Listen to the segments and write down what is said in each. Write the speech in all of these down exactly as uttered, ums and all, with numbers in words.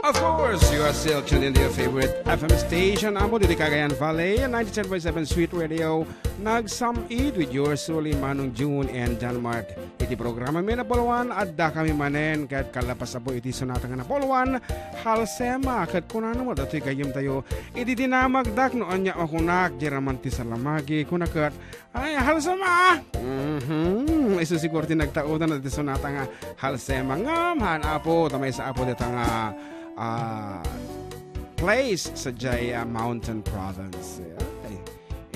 Of course, you are still tuned into your favorite F M station, Amo, didi Cagayan Valley, ninety-seven point seven Sweet Radio. Nagsam-it with yours truly, Manong June and Denmark. Iti programa mi napuluan, adda kami manen, ket kalapas apo iti sonata nga napuluan, Halsema, ket kunana met datoy gayyem tayo, iti dinamagdak no ania makunak, di raman ti salamagi, kuna ket, ay, Halsema! Mhm. Isu siguro ti nagtaudan iti sonata nga Halsema. Ngem, haan, apo, ta maysa, apo, dita nga, ah, place sa jay, ah, Mountain Province. Ay.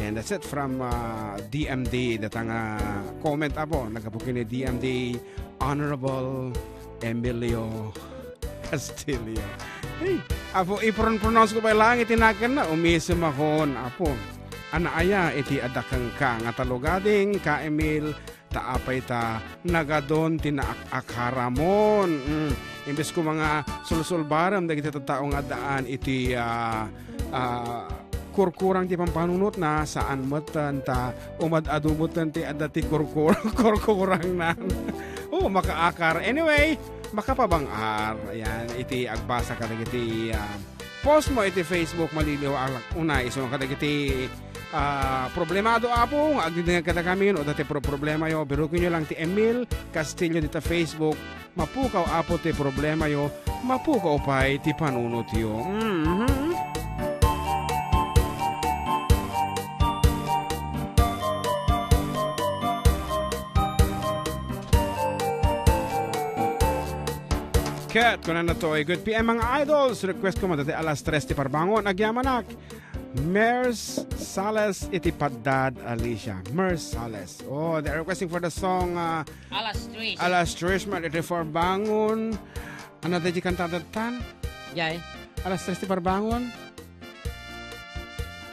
And that's it from, ah, D M D. Dita nga comment, apo, naggapu ken ni D M D, Honorable Emilio Castillo. Hey, apo, i-pronounce ko pay lang iti nakenna, umisem akon, apo. Ana aya iti adda kenka nga talugading, ka Emil, ta apay ta nagadon ti naak-akaramon. Mm. Imbes ko nga sulsulbarem dagiti tattao nga addaan iti, ah, ah, kurkurang ti pampanunotna, saan metten ta umad-adu metten ti adda ti kurkur-, kurkurangnan. Oh, makaakar. Anyway, makapabang-ar. Ayan, iti agbasa kadagiti, ah, post mo iti Facebook, maliliw a unay. So, kadagiti, ah, problemado, apo, nga agdindingan kadakami, no adda ti pro-, problemayo, birukenyo lang ti Emil Castillo dita Facebook. Mapukaw, apo, ti problemayo, mapukaw pay ti panunotyo. Mhm. Ket kunana toy, good P M, mga idols. Request ko man dati alas tres ti parbangon. Agyamanak. Mers Sales iti Paddad, Alicia. Mers Sales. Oh, they're requesting for the song, uh, Alas tres. Alas tres man iti parbangon. Ano ti kantata tan? Jay. Alas tres ti parbangon.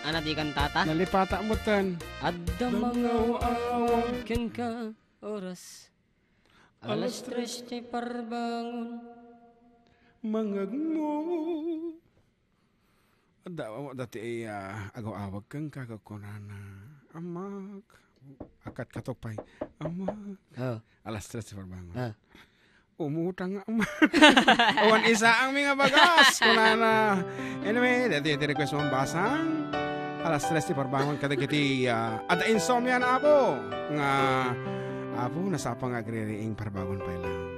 Ano ti kantata? Nalipata mo tan. Adda mangaw-awag kenka oras. Alas tres ti parbangon. Mangagmo. Adda, dati, ah, agaw-awag kenka, kunana, "Amak." Akat katok pay, "Amak." Oh. Alas tres ti parbangon. Ah. "Umutang nga, Amak." Awan isaang mi nga bagas, kunana. Anyway, dati ti request mo basang. Alas tres ti parbangon kadagiti, ah, adda insomnia na, apo. Nga, apo, nasapa nga agririing parbangon pay lang.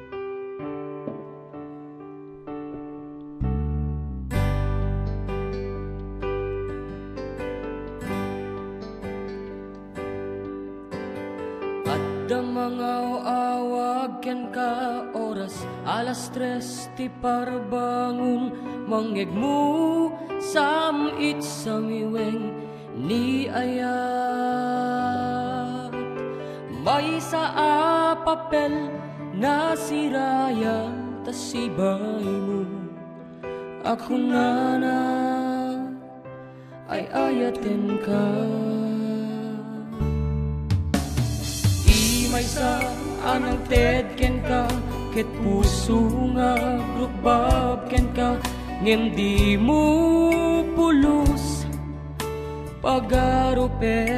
Adda mangaw-awag kenka oras alas tres ti parbangon, mangngegmo sam-it samiweng ni ayat. Maysa a papel nasirayan ta sibaymo a kunana, ay-ayatenka. Ti maysa a nangted kenka, ket puso nga agrukbab kenka, ngem dimo pulos pagarupen.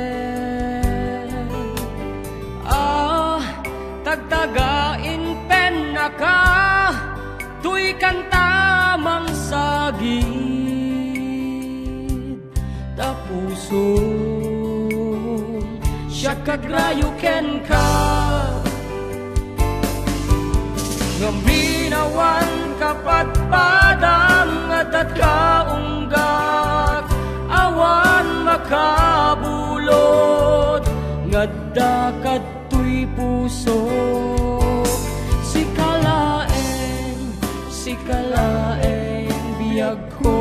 Ah, tagtagain pennaka, toy kanta mangsagid ta pusom siak agrayo kenka. Ngamin awan kapadpadam nga adda ka unggak, awan makabulod nga adda kadtoy puso. Sika laeng, sika laeng biag ko.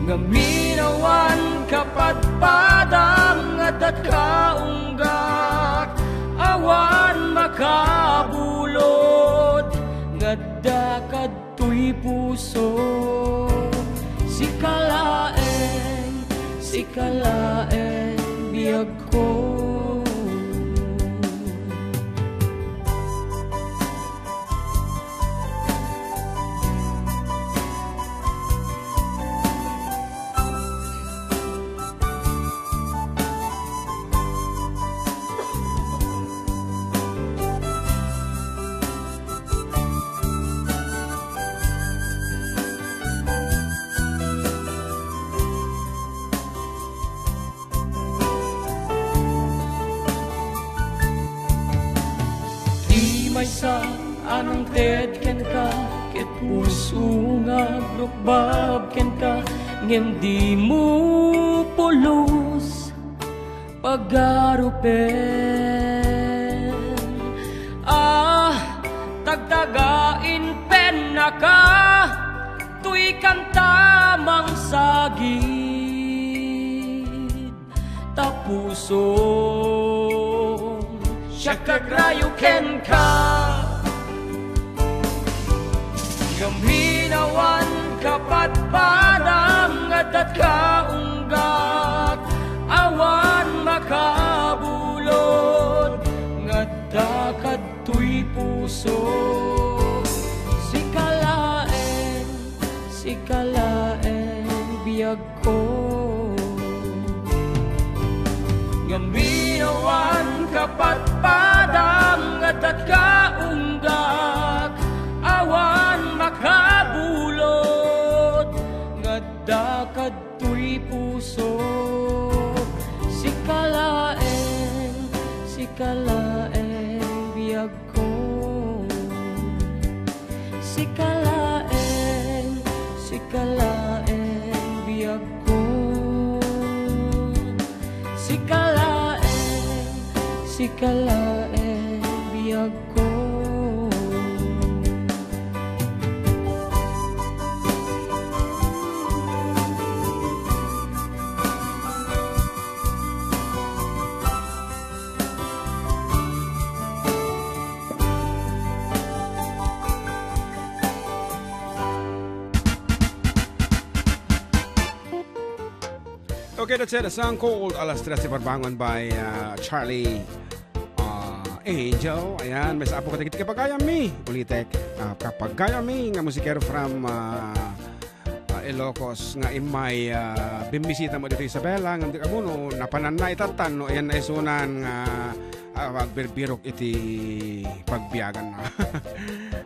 Ngamin awan kapadpadam nga adda ka unggak, awan makabulod nga adda kadtoy puso. Sika laeng, sika laeng biag ko. Sa anang ted kenka, ket puso nga agrukbab kenka, ngem dimo pulos pagarupen. Ah, tagtagain pennaka, toy kanta mangsagid. Ta pusom siak agrayo kenka. Ngamin awan kapadpadam nga addatka unggak, awan makabulod nga adda kadtoy puso. Sika laeng, sika laeng biag ko. Ngamin awan kapadpadam nga addatka unggak, awan makabulod nga adda kadtoy puso. Sika laeng, sika laeng biag ko. Sika laeng, sika laeng biag ko. Sika laeng, sika laeng biag ko. Okay, that's it. A song called Alas Tres Iparbangon by, uh, Charlie, uh, Angel. Ayan, may sa apo kadagiti kapagayam mi. Ulitek, uh, kapagayam mi nga musikero from, uh, uh, Ilocos nga immay, uh, bimmisita mo dito Isabela. Nga di ka muno, napanan na itattan, no? Ayan na isunan nga ah, agbirbirok iti pagbiagan na.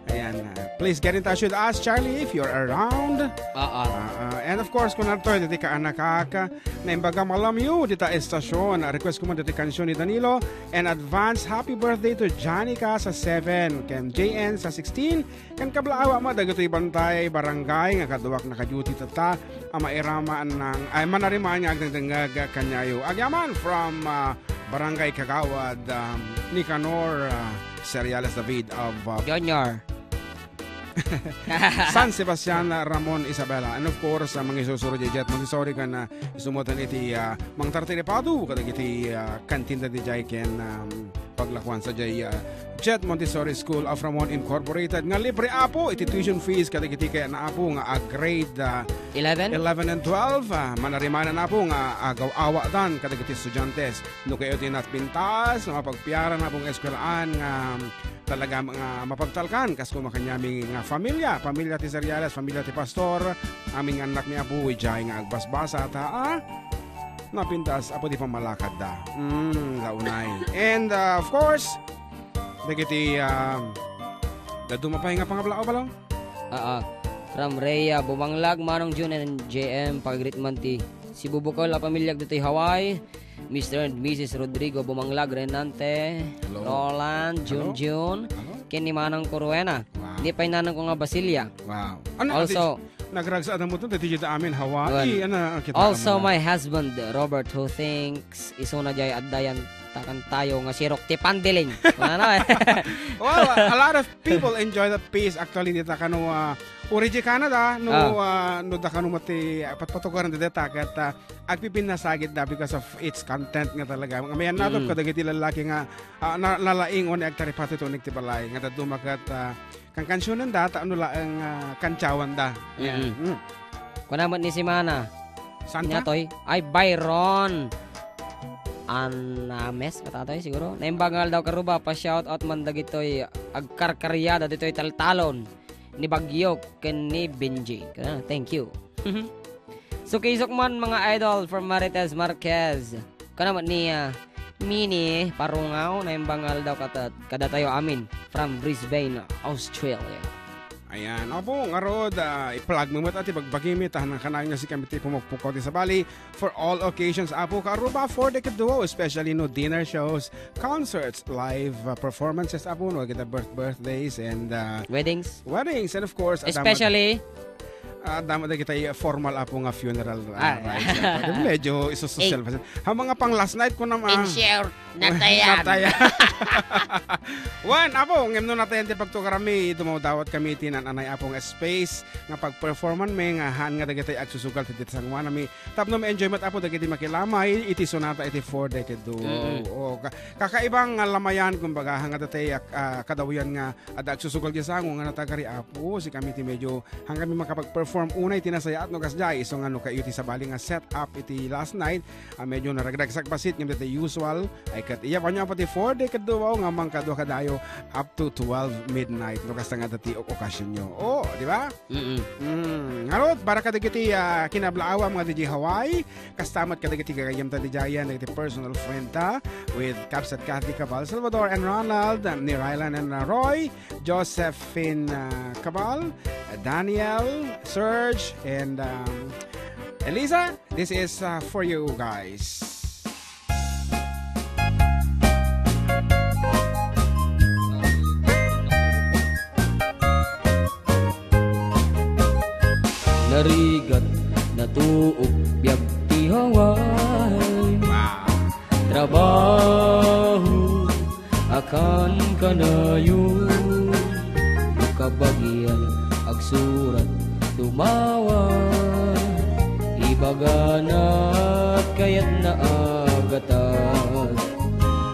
Ayan, ah, please get in touch with us, Charlie, if you're around. Oo. Ah, ah, and of course, kung nartoy, dati ka anakak, naimbag a malamyo, dita estasyon. Ah, request ko man dati kansion ni Danilo. And advance happy birthday to Johnny Casa seven, ken J N sa sixteen, ken kablaawak mo, dagitoy bantay, barangay, nga kaduak naka-duty tatta, a mairaman nang, ay, manariman nga agdengdengngeg kaniayo. Agyaman from, ah, Barangay Kagawad, um, Nicanor, uh, Seriales David of, uh, Junior. San Sebastian, uh, Ramon, Isabela. And of course, uh, mangisusuro di Jet Montessori ken, uh, isumutan iti, uh, mangtartiripado kadagiti, uh, kantinda di jay ken, um, paglakuan sa jay, uh, Jet Montessori School of Ramon Incorporated nga libre apo iti tuition fees kadagiti kayatna apo nga a grade, uh, Eleven? eleven and twelve, ah, manarimanan apo nga agaw-awatdan kadagiti estudiantes. No kayo ti natpintas, no mapagpiaran apo nga eskuelaan nga talaga nga mapagtalkan, kas kuma kaniami nga familia, familia ti Seriales, familia ti Pastor, amin nga annakmi apo, idiay nga agbasbasa, ta, ah, napintas apo ti pammalakadda. Mm, launay. And, ah, of course, dagiti, ah, dadduma pay nga pangablaaw, Balong? Aa, from Rhea Bumanglag, Manong Jun and J M, pag-greet man ti sibubukel a pamiliak ditoy Hawaii, Mister and Missus Rodrigo Bumanglag Renante, Hello. Roland, Hello. Junjun, Hello. Ken ni Manang Coruena. Wow. Ni pay nanang ko nga Basilia. Wow. Ano, Also, ati, nagragsa mo to, dati dita amin, Hawaii, Well, ano, kita also mo na. My husband, Robert, who thinks isuna jay addayan takan tayo nga sirok ti pandiling. Ano, eh? Well, a lot of people enjoy the peace actually dita kano, ah, uri di Canada, no, Ah. ah, no da kano mati, ah, patpatugaran dita ket, ah, agpipinnasagitda because of its content nga talaga. Nga mayan natop Mm. kadagiti lalaki nga, ah, na-, nalaing o ni agtaripati tunig ti balay nga dadduma ket, ah, kankansionanda ta ano laeng, ah, kantiawanda. Yan. Mm. Mm. Kuna met ni Simana. Santa? Nya toy? Ay, Byron. Anames, katatoy, siguro. Naimbag nga aldaw karuba, pa-shout out man dagitoy agkarkariada ditoy taltalon ni Bagyo ken ni Benji. Kaya, thank you. Sukisok man, mga idol, from Marites Marquez. Kana met ni, ah, Mini Parungaw, naimbag nga aldaw katat-, kadatayo amin from Brisbane, Australia. Ayan. Apo, ngarud, ah, i-plug mo met ti bagbagi mi, ta kanayon nga sika met ti pumukpukaw ti sabali for all occasions. Apo, Kaaruba, for the kaduo, especially no dinner shows, concerts, live, ah, performances, apo, no, kita birth-, birthdays and, ah, Weddings. weddings, and of course, adda met Especially Ah, damo dagiti formal, apo, nga funeral, ah, Ah. rites. Medyo isososyal Eh. pa siya. Ha, mga pang last night ko naman. In short, natayan. Natayan. Wen, apo, ngem no natayan ti pagtugaranmi, dumawdawatmi iti naan-anay, apo, nga space nga pagperformanmi, nga haan nga dagiti agsusugal ti sangoananmi. Tapno ma-enjoy met, apo, dagiti makilamay iti sonata iti For the Kaduo. Mm-mm. O, ka-, kakaibang nga lamayan, kumbaga, nga dati, ah, kadawyan nga adda agsusugal ti sango nga natagari, apo, sikami ti medyo, haan kami makapag-perform unay ti nasayaat no kasdiay, isu nga no kayo ti sabali nga set up iti last night, ah, medyo naragdagsak bassit ngem daytoy usual, ay ket iyabanyo, apo, ti For the Kaduo nga mangkadua kadayo up to twelve midnight, no kasta nga daytoy ok-, okasionyo. Oh, di ba? Mm-mm. Mm, ngarud, para kadagiti, ah, kinablaawam nga D J Hawaii, kasta met kadagiti gagayyemta diay, dagiti personal friendta, with Capsat Kathy Cabal Salvador and Ronald, um, ni Rylan and, uh, Roy, Josephine, uh, Cabal, uh, Daniel, Serge, and, um, Elisa. This is, uh, for you guys. Narigat, natuok biag ti Hawaii. Wow. Trabaho a kankanayon, no kabagian, agsurat, dumawat, ibaganat, kayatna a gatad.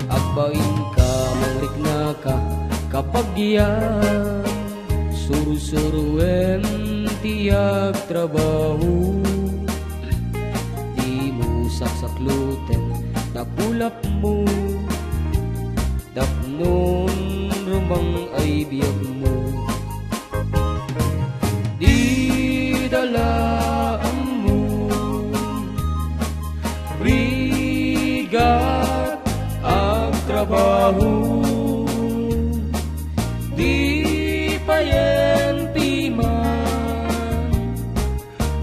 Agbainka, mangriknaka, kabagian, sursuroem ti agtrabaho. Dimo saksakloten nakulapmo, tapnon rumang ay biagmo. Dida la ammo, rigat agtrabaho, di payen piman,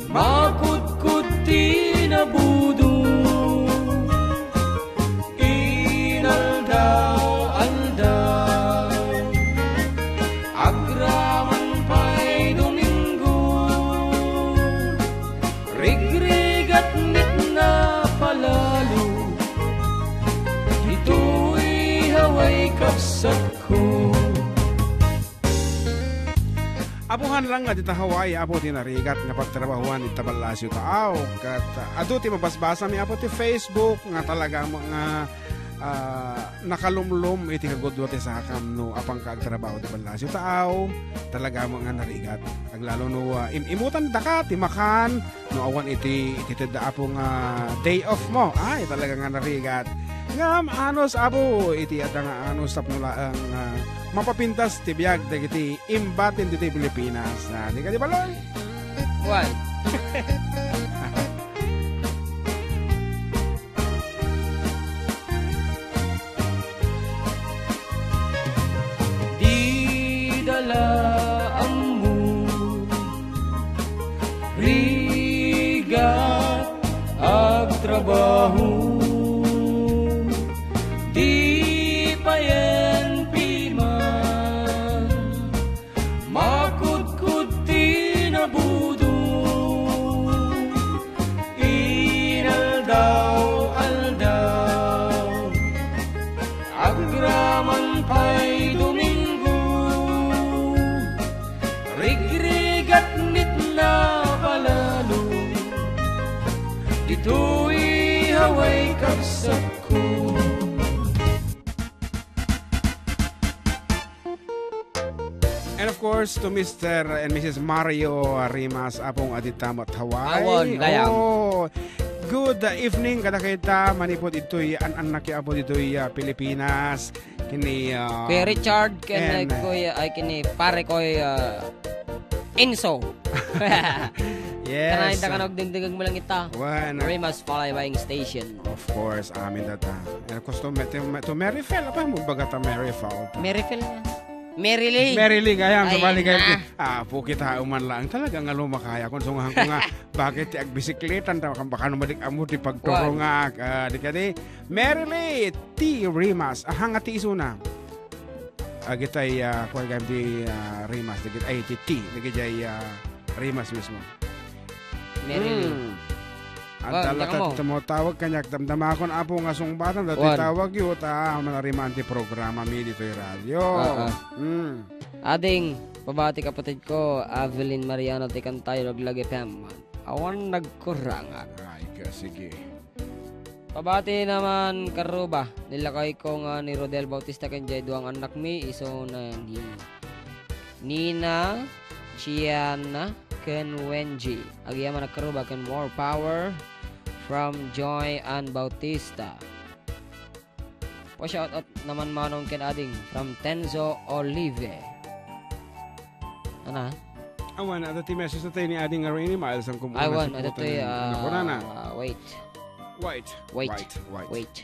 makudkod ti nabudo. Inaldaw-aldaw, agraman pay Domingo, rigrigat met napalalo, ditoy Hawaii, kabsatko. Apuhan lang nga dita Hawaii, apo, ti narigat nga pagtrabahuan ita Balasio Taaw. Ket, ah, adu ti mabasbasami, apo, ti Facebook nga talaga mo nga, ah, nakalumlom iti kagudua ti sakam no apanka agtrabaho ti Balasio Taaw. Talaga mo nga narigat. Aglalo no, ah, im-imutan daka ti makan, no awan iti, iti tedda, apo, nga day off mo. Ay, talaga nga narigat. Ngem anus, apo, iti adda nga anus tapno laeng, ah, mapapintas ti biag dagiti imbatin ditoy Pilipinas. Ah, di kadi baloy? Why? Dida la ammo, rigat agtrabaho, di payen piman, makudkod ti nabudo. Inaldaw-aldaw, agraman pay Domingo, rigrigat met napalalo, ditoy Hawaii, kabsatko. And of course, to Mister and Missus Mario Rimas, apong adita met Hawaii. Awon, gayam. Oh, good, uh, evening kadakita, manipud itoy an-annakyo, apo, ditoy, uh, Pilipinas. Kini, uh, Kuya Richard, ken, and, uh, Kuya, ay, kini pare koy, uh, Enzo. Yes. Kanay da ka nagdingdingag mo lang ita. Wen. Rimas Fly Buying Station. Of course, amin data. Eh, gusto me-, to, to Merifel, apa mo baga ta Merifel? Merifel nga. Mary Lee. Mary Lee, gayam, ay, sabali kayo na. Ti, ah, pukit ha, uman lang. Talaga nga lumakaya. Kung sungahan ko nga, bakit ti agbisikleta, ta baka, baka numadik amo ti pagturo. Wan. Nga, ah, di kadi. Mary Lee T. Rimas. Aha nga ti isuna? Agitay, ah, kuwan gayam ti, ah, Rimas. Dagit, ay, ti T. Dagitay, ah, Rimas mismo. Mary Lee. Hmm. Wan, adda la diak ammo. Ti tumawag kaniak, damdamakon, Apo, nga sungbatam datoy tawagyo, ta manarimaan ti programa mi ditoy radyo. Ah, ah. Hmm. Ading, pabati kapatid ko, Evelyn Mariano, ti Kantay, Roglag F M. Awan nagkurang. Ay, ka, sige. Pabati naman, karuba, ni lakay ko nga ni Rodel Bautista ken jay duang annakmi, isu na ni Nina, Chiana, ken Wenji. Agyamanak karuba ken more power from Joy Ann Bautista. Pa-shout out naman manong ken ading from Tenzo Olive. Ana? Awan, adda ti message na tayo ni ading Rainy Miles ang kumuha. Awan, adda tayo, ah, wait. Wait, wait, wait.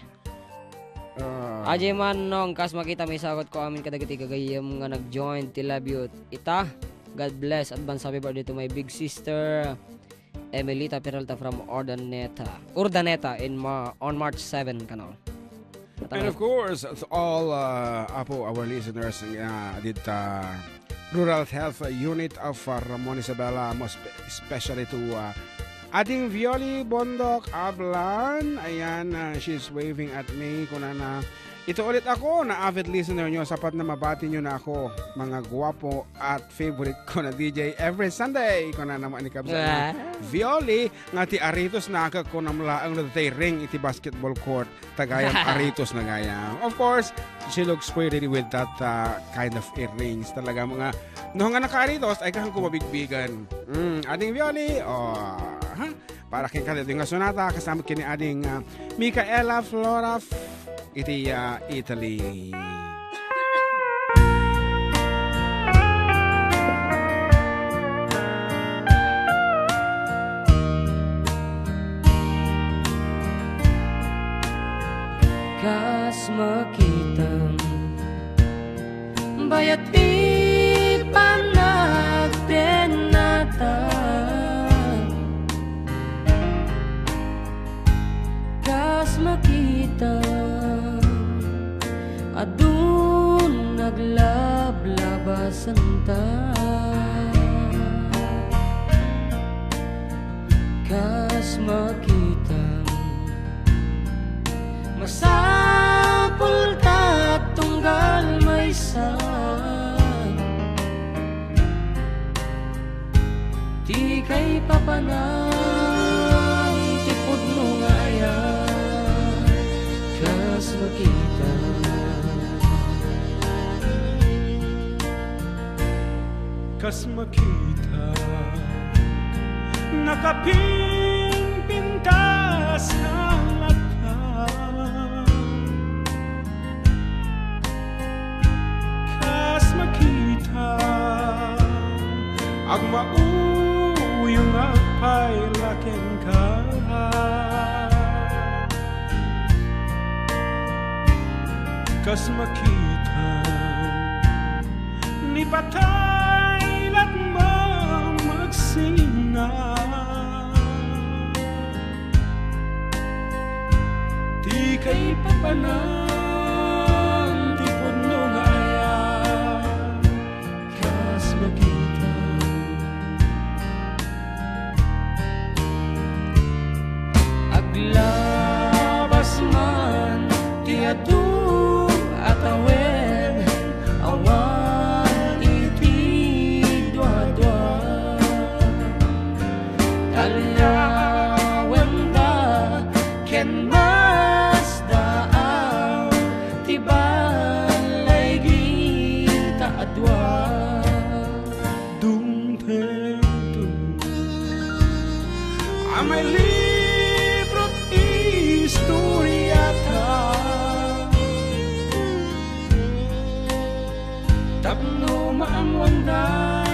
Ah. Ajay man, nong, kas makita, maisagutko amin kadagiti gagayyem nga nag-join ti live ita. God bless. Advance happy birthday to my big sister, Emelita Peralta from Urdaneta. Urdaneta in Mar-, on March seven, kano. And of course, to all, uh, Apo, our listeners, uh, dita Rural Health Unit of, uh, Ramon Isabela, most spe-, especially to, uh, Ading Violi Bondok Ablan. Ayan, uh, she's waving at me. Kunana, ito ulit ako na avid listener nyo. Sapat na mabati nyo na ako, mga guwapo at favorite ko na D J every Sunday. Kunana mo, ani kabsa na. Ah. Violi, nga ti aritos na ako, kunam laeng no tay ring iti basketball court. Tagayam aritos na gayam. Of course, she looks pretty with that, uh, kind of earrings. Talaga mga, no nga nakaaritos, ay kahan ko mabigbigan. Mm, ading Violi, oh, ha? Para ken kadagiti nga sonata, kasama ken ni ading, uh, Micaela Flora f-, iti, uh, Italy. Kas makitam, bayat ti panagdennata. Kas makitam, adun naglablabasanta. Kas makitam, masapul ta tunggal maysa. Ti kaipapanan ti pudno nga ayat, kas makita. Kas makita, nakapimpintas nga latta. Kas makita, agmauyong agpayla kenka. Kas makita, ni patay latmo magsina. Ti kaipapanan ti pudno nga ayat, kas makita. Aglabas man ti adu a tawen, awan iti duadua. Talyawenda ken masdaaw ti balay dita a dua. Dumtengto a may libro ti istoriata. Tapno maammoanda